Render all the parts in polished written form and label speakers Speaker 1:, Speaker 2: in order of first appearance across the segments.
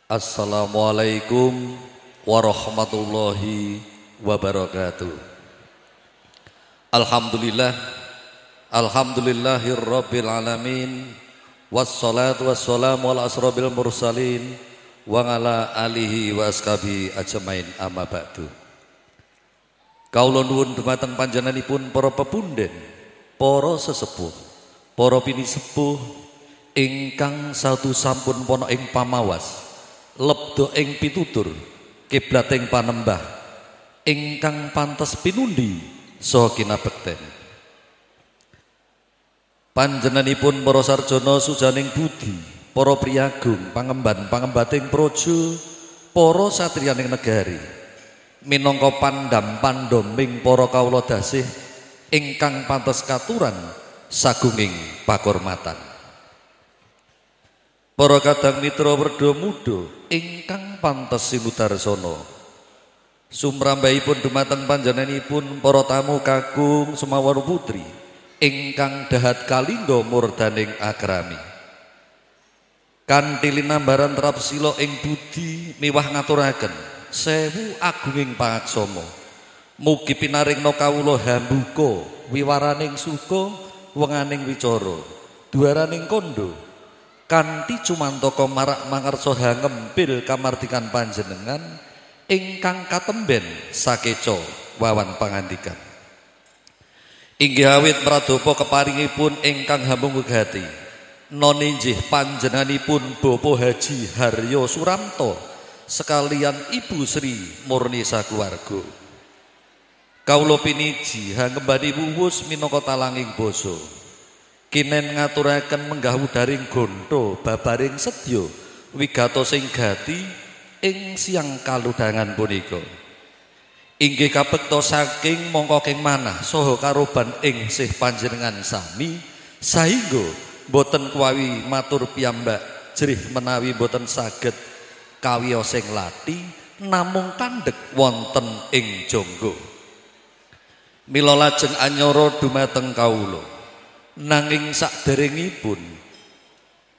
Speaker 1: Assalamualaikum warahmatullahi wabarakatuh. Alhamdulillah, alhamdulillahirabbil alamin, wassalatu wassalamu ala asrofil mursalin wa ala alihi wa ashabi ajmain, amma ba'du. Kawula nuwun dumateng panjenenganipun para pepunden, para sesepuh, para pinisepuh ingkang satu sampun pono ing pamawas, lebda ing pitutur, kiblating panembah, ingkang pantes pinundi saha kinabekten. Panjenenganipun para sarjana sujaning budi, para priyagung pangemban pangembating praja, para satriyaning negari, minangka pandam pandoming para kawula dasih ingkang pantes katuran sagunging pakurmatan. Para kadang mitra werda muda ingkang pantes sinudarsana, sumrambahipun dumateng panjenenganipun para tamu kakung sumawar putri ingkang dahat kalingga murdaning akrami. Kanthi linambaran terap sila ing budi miwah ngaturaken sewu agunging pangaksama, mugi pinaringna kawula hambuka wiwaraning suka, wenganing wicara, duaraning kandha, kanthi cumantaka marak mangarsa hangempil kamardikan panjenengan ingkang katemben sakeca wawan pangandikan. Inggih awit pradapa keparingipun ingkang hambung wigati, noninjih panjenenganipun Bapak Haji Haryo Suramto sekalian Ibu Sri Murni sakeluarga. Kawula piniji hangembani wuwus minangka talanging basa. Kinen ngaturaken menggah wudaring gontha babaring sedya wigatosing gati ing siang kalodhangan punika. Inggih kapekta saking mongko manah saha karoban ing sih panjenengan sami, sahingga boten kuwawi matur piyambak jerih menawi boten saged kawiyosing lati namung kandhek wonten ing jangga. Mila lajeng anyara dumateng kawula. Nanging saderengipun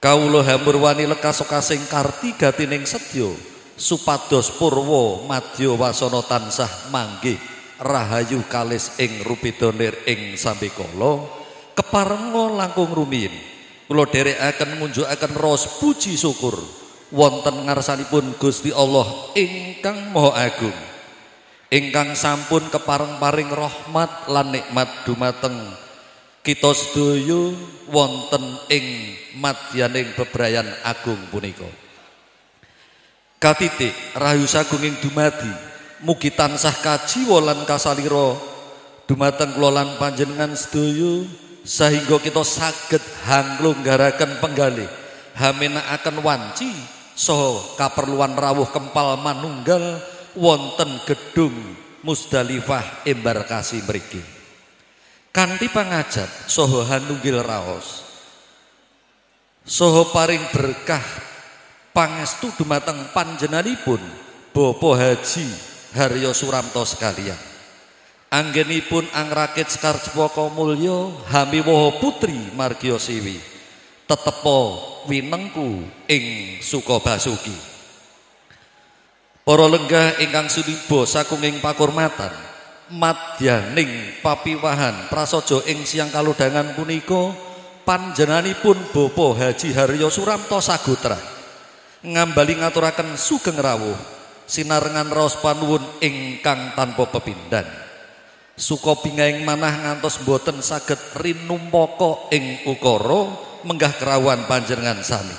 Speaker 1: kawula hamurwani lekas-lekasing karti gatining sedya supados purwa madya wasana tansah manggih rahayu kalis ing rupidonir ing sambikala keparenga langkung rumiyin kula dherekaken ngunjukaken raos puji syukur wonten ngarsanipun Gusti Allah ingkang Maha Agung ingkang sampun kepareng paring rahmat lan nikmat dumateng kita sedaya wonten ing madyaning bebrayan agung punika. Katitik rahayu sagunging dumadi mugi tansah kajiwa lan kasalira dumateng kula lan panjenengan sedaya sehingga kita saged hanglunggaraken penggalih hamenakaken wanci saha kaperluan rawuh kempal manunggal wonten gedung Musdalifah embarkasi mriki. Kanthi pangajat saha hanunggil raos saha paring berkah pangestu dumateng panjenenganipun Bapak Haji Haryo Suramto sekalian. Anggenipun angrakit Sekar Cepaka Mulya hamiwaha putri Margya Siwi tetepa winengku ing Sukabasuki. Para lenggah ingkang suniba sakunging pakurmatan madyaning papiwahan prasaja ing siang kalodhangan punika panjenenganipun Bapak Haji Haryo Suramto sagotra ngambali ngaturaken sugeng rawuh sinarengan raos panuwun ingkang tanpa pepindhan. Suka bingahing manah ngantos boten saged rinumpaka ing ukara menggah kerawuhan panjenengan sami.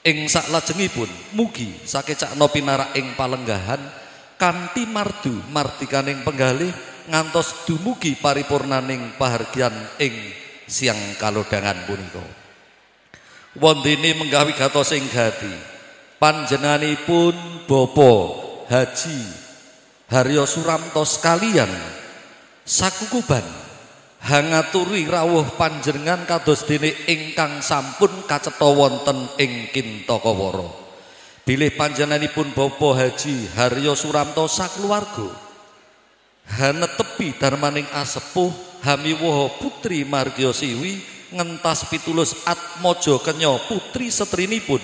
Speaker 1: Ing saklajengipun mugi sakecakna pinarak ing palenggahan kanthi mardu mardikaning penggalih ngantos dumugi paripurnaning pahargyan ing siang kalodhangan punika. Wondene menggah wigatosing gati panjenenganipun Bapak Haji Haryo Suramto sekalian sakukuban hangaturi rawuh panjenengan kados dene ingkang sampun kacetha wonten ing Kintakawara. Bilih panjenenganipun Bapak Haji Haryo Suramto sakeluarga hanetepi darmaning asepuh hamiwaha putri Margya Siwi ngentas pitulus atmaja kenya putri setrinipun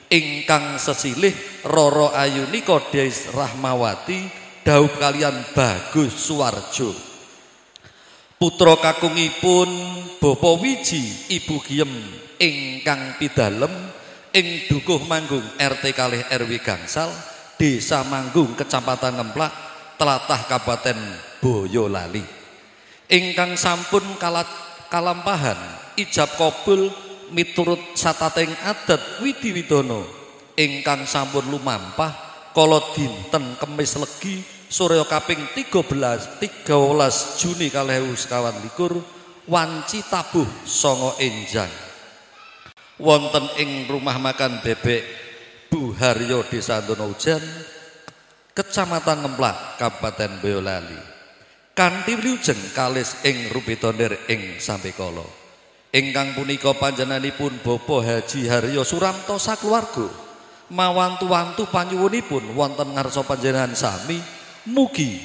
Speaker 1: Ingkang sesilih Roro Ayunika Des Rahmawati dhaup kalian Bagus Suwarjo. Putra kakungipun Bapak Wiji Ibu Giem ingkang pidalem ing Dukuh Manggung RT kalih RW Gangsal Desa Manggung Kecamatan Ngemplak Tlatah Kabupaten Boyolali. Ingkang sampun kalampahan ijab kabul miturut satating adat Widi Widono ingkang sampun lumampah kala dinten Kemis Legi surya kaping 13 Juni 2021 wanci tabuh 9 enjang wonten ing rumah makan bebek Bu Haryo Desa Donohujan Kecamatan Ngemplak Kabupaten Boyolali kanthi wilujeng kalis ing Rubitonir ing sambekala. Ingkang punika panjenenganipun Bapak Haji Haryo Suramto sakeluarga mawantu-wantu panyuwunipun wonten ngarsa panjenengan sami mugi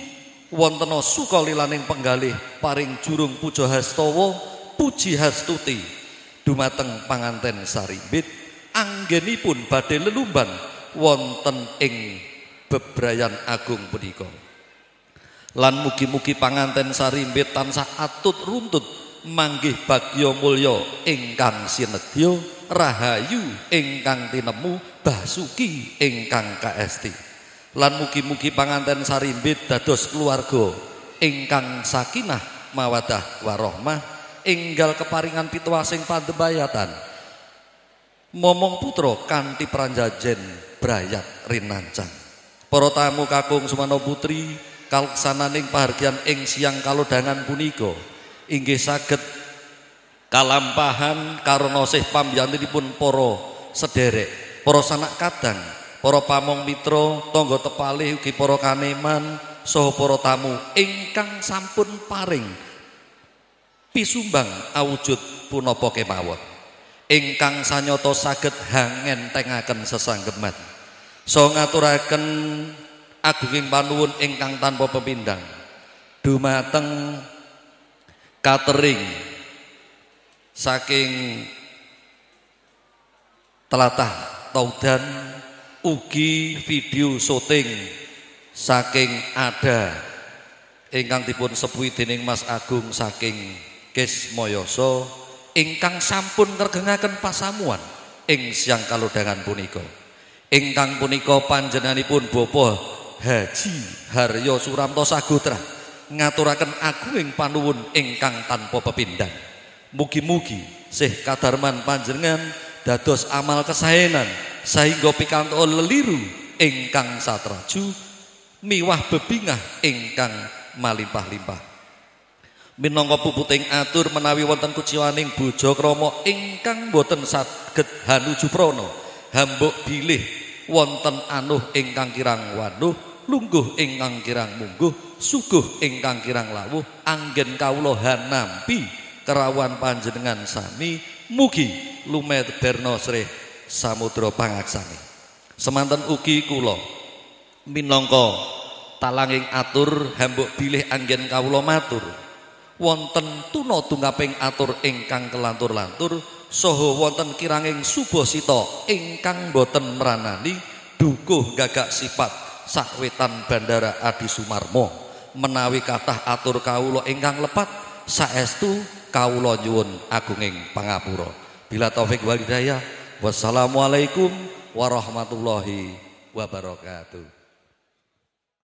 Speaker 1: wontena suka lilaning penggalih paring jurung puja hastawa puji hastuti dumateng panganten sarimbit anggenipun badhe lelumban wonten ing bebrayan agung punika. Lan mugi-mugi panganten sarimbit tansah atut runtut manggih bagya mulya ingkang sinedya rahayu ingkang tinemu basuki ingkang kaesti. Lan mugi-mugi panganten sarimbit dados keluarga ingkang sakinah mawadah warohmah enggal keparingan pituasing pandembayatan momong putra kanthi pranjajen brayat rinancang. Para tamu kakung sumana putri kalksananing pahargyan ing siang kalodhangan punika inggih saged kalampahan karana sih pambiyantunipun para sederek, para sanak kadang, para pamong mitra, tangga tepalih ugi para kaneman saha para tamu ingkang sampun paring pisumbang awujud punapa kemawon ingkang sanyata saged hangentengaken sesanggeman. Saha ngaturaken agunging panuwun ingkang tanpa pepindhang dumateng catering saking Telatah Taudan ugi video syuting saking ada ingkang dipun sepuhi dening Mas Agung saking Kismoyoso ingkang sampun ngregengaken pasamuan ing siang kalodhangan punika. Ingkang punika panjenenganipun Bapak Haji Haryo Suramto Sagotra ngaturaken agunging panuwun ingkang tanpa pepindhan. Mugi-mugi sih kadarman panjenengan dados amal kesaenan sahingga pikantuk leliru ingkang satraju miwah bebingah ingkang malimpah-limpah. Minangka puputing atur menawi wonten kuciwaning bojo krama ingkang boten saged hanuju prana, hambuk bilih wonten anuh ingkang kirang wanuh, lungguh ingkang kirang mungguh, suguh ingkang kirang lawuh, anggen kawula hanampi kerawuhan panjenengan sami, mugi lumeberna srih samudra pangaksami. Semanten ugi kula minangka talanging atur hambuk bilih anggen kawula matur wonten tuna tungkaping atur ingkang kelantur-lantur saha wonten kiranging subasita ingkang boten mranani dukuh gagak sifat sakwetan Bandara Adi Sumarmo. Menawi kathah atur kawula ingkang lepat saestu kawula nyuwun agunging pangapura. Bila taufik wal hidayah, wassalamualaikum warahmatullahi wabarakatuh.